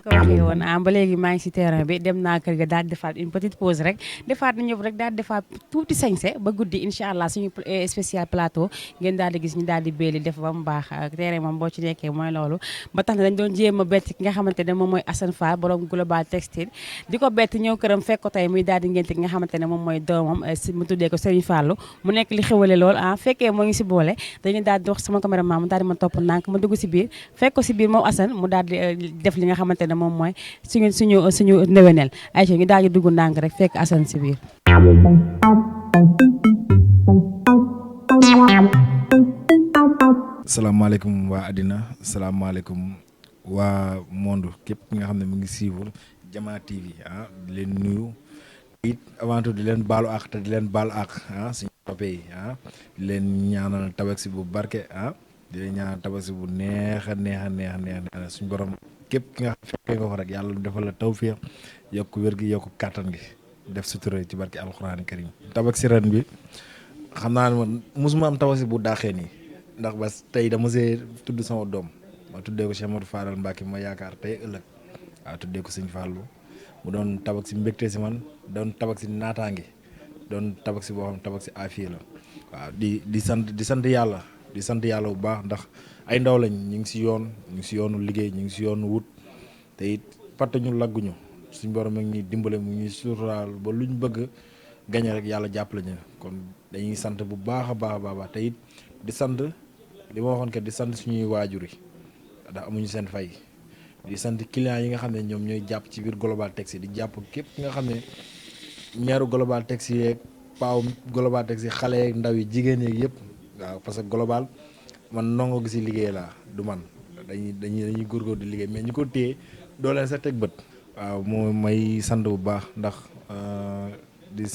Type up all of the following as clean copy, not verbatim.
ko waxee woon ba léegi maa ngi si terrain bi dem naa kër ga daal di defaat une petite pause rek defaat na ñëpp rek daal di defaat tuuti sañse ba guddi incha allah suñu spécial plateau ngeen daal di gis ñu daal di béeli def ba mu baax terrain moom boo ci nekkee mooy loolu ba tax na dañ doon jéem a bett ki nga xamante ne moom mooy Assane Fall borom global textile di ko bett ñëw këram fekk ko tey muy daal di ngénte ki nga xamante ne moom mooy doomam mu tuddee ko Serigne Fallou mu nekk li xewale lool fekkee moo ngi si boole dañuy daal di wax sama caméraman mu daal di ma topp ndànk ma dugg si biir fekk ko si biir moom Assane mu daal di def li nga xamante ne moom mooy suñu ndewenel ay ñu daal di dugg ndànk rek fekk Assane si biir. salaamaaleykum waa àddina salaamaaleykum waa monde képp ki nga xam ne mu ngi suivre Diama TV di leen nuyu it avant tout di leen baalu àq te di leen baalu àq suñu toppee yi di leen ñaanal tabaski bu barke di leen ñaanal tabaski bu neex a neex suñu borom képp ki nga fekkee nga ko rek yàlla defal la tawfiix yokk wér gi yokk kàttan gi def sutura ci barke alxuraani karim tabaski ren bi xam naa ne man mosuma am tabaski bu daaxee nii ndax bas tey dama see tudd sama doom ma tuddee ko Cheikh Modou Fadal Mbacke ma yaakaar tey ëllëg waaw tuddee ko Sëñ Fallou mu doon tabaski mbégte si man doon tabaski naataange doon tabaski boo xam tabaski afiya la waaw di sant yàlla di sant yàlla bu baax ndax ay ndaw lañ ñu ngi si yoonu liggéey ñu ngi si yoonu wut te it fàtte ñu lagguñu suñ borom ak ñuy dimbale mu ñuy suturaal ba luñ bëgg gañe rek yàlla jàppale ñu kon dañuy sant bu baax a baax te it di sant li ma waxoon kat di sant suñuy waajur yi ndax amuñu seen fay di sant clients yi nga xam ne ñoom ñooy jàpp ci biir Global Textile di jàpp képp ki nga xam ne ñaaru Global Textile yeeg paaw Global Textile xale yeeg ndaw yi jigéen yeeg yëpp waaw parce que global man nongo gi si liggéey laa du man dañuy góorgóor di liggéey mais ñu ko téye doo leen sa teg bët. waaw moo may sant bu baax ndax di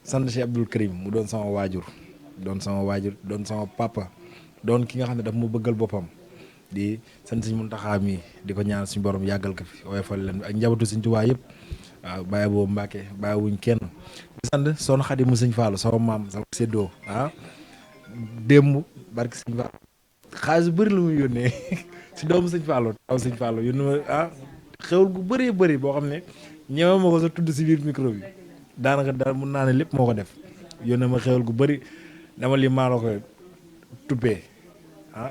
sant Cheikh Abdoul Karim mu doon sama waajur doon sama papa doon ki nga xam ne daf ma bëggal boppam di sant Sëñ Muntaxa mi di ko ñaan suñu borom yàggal ko fi woyofal leen ak njabootu Sëñ Tuubaa yëpp waaw bàyyi boobu Mbàkke bàyyi wuñ kenn di sant Soxna Xadi mu Sëñ Fallu sama maam sama séddoo démb barki Sëñ Fallu xaalis bu bëri lu muy yónnee si doomu Sëñ Fallu taw Sëñ Fallu yónni ma xewul gu bëree bëri boo xam ne ñëwee ma ko sa tudd si biir micro bi daanaka daal mun naa ne lépp moo ko def yónnee ma xewul gu bëri dama li maa la koy tuppee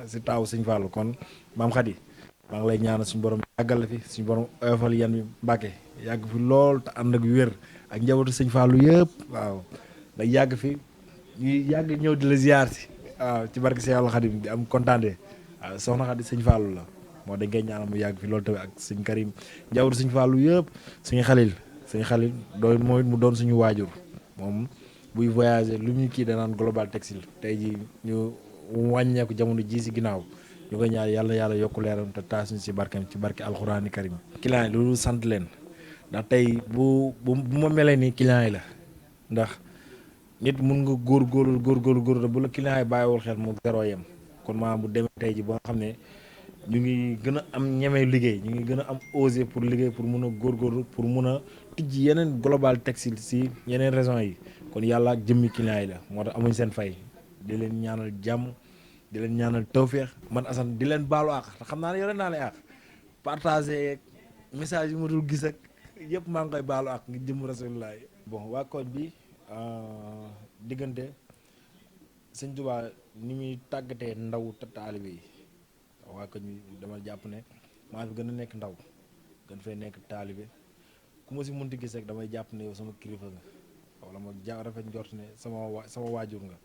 si taaw Sëñ Fallu kon maam Xadi maa ngi lay ñaanal suñu borom yàggal la fi suñu borom oyofal yan bi Mbàkke yàgg fi lool te ànd ak wér ak njabootu Sëñ Fallu yëpp waaw nga yàgg fi ñuy yàgg ñëw di la ziar si waaw ci barke Seexul Xadim di am kontaante waaw soxna Xadi Sëñ Fallu la moo dañ koy ñaanal mu yàgg fi loolu tamit ak Sëñ Karim njabootu Sëñ Fallu yëpp suñu xalil doon mooy mu doon suñu waajur moom buy voyager lu muy kii danaan Global Textile tey ji ñu wàññeeku jamono ji si ginnaaw ñu koy ñaan yàlla yokku leeram te taas ñu si barkeem ci barke alxuraani karim client yi loolu sant leen ndax tey bu ma melee nii client yi la ndax nit mun nga góorgóorlu bu la client yi bàyyiwul xel mu zéro yem kon maanaam bu demee tey ji ba nga xam ne ñu ngi gën a am ñeme liggéey ñu ngi gën a am osé pour liggéey pour mun a góorgóorlu pour mun a tijji yeneen Global Textile si yeneen raisons yi kon yàlla ak jëmmi client yi la moo tax amuñ seen fay di leen ñaanal jàmm di leen ñaanal tawféex man Assane di leen baalu àq te xam naa ne yore naa lay àq partagé message yu ma dul gis ak yëpp maa ngi koy baalu àq ngir jëm rasulullah bon waa koñ bi diggante Sëñ Tuubaa ni muy tàggatee ndaw te taalibe yi waa koñ bi dama jàpp ne maa fi gën a nekk ndaw gën fay nekk taalibe ku ma si mënti gis rek damay jàpp ne yow sama kilifa nga wala ma rafet njort ne sama waajur nga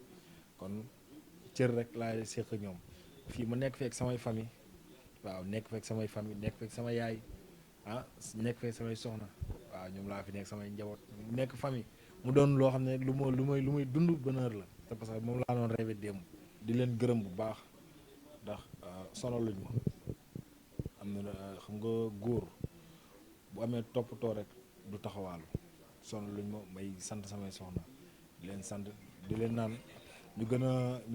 kon cër rek laay séq ñoom fii ma nekk fekk samay famille waaw nekk fekk samay famille nekk fekk sama yaay nekk fekk samay soxna waaw ñoom laa fi nekk samay njaboot nekk famille mu doon loo xam ne lu may dund bonheur la te parce que moom laa doon rêvé démb di leen gërëm bu baax ndax sonaluñ ma am na xam nga góor bu amee toppatoo rek du taxawaalu sonaluñ ma may sant samay soxna di leen sant di leen naan ñu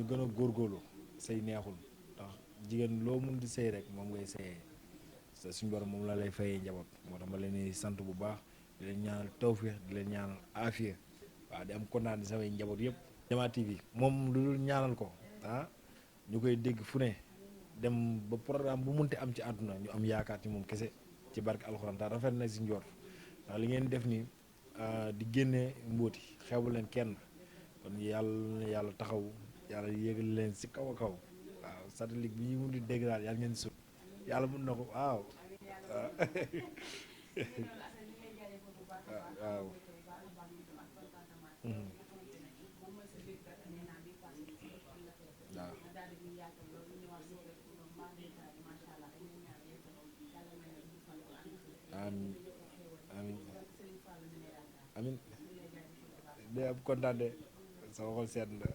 gën a góorgóorlu say neexul ndax jigéen loo mun di sëy rek moom ngay sëyee te suñu borom moom la lay fayee njaboot moo tax ma leen di sant bu baax di leen ñaanal tawfeex di leen ñaanal aafiya waaw di am kontaan di samay njaboot yëpp Jama TV moom lu dul ñaanal ko ñu koy dégg fu ne dem ba programme bu munti am ci àdduna ñu am yaakaar ci moom kese ci barke alxuraan ta rafet na si njort ndax li ngeen def nii di génne mbóoti xeebu leen kenn kon yàlla na yàlla taxaw yàlla yéegal leen si kaw a kaw waaw satellite bi ñu mun di dégg daal yàlla ngeen sut yàlla mun na ko waaw waaw amin amin amin de am kontaan de sama xol sedd na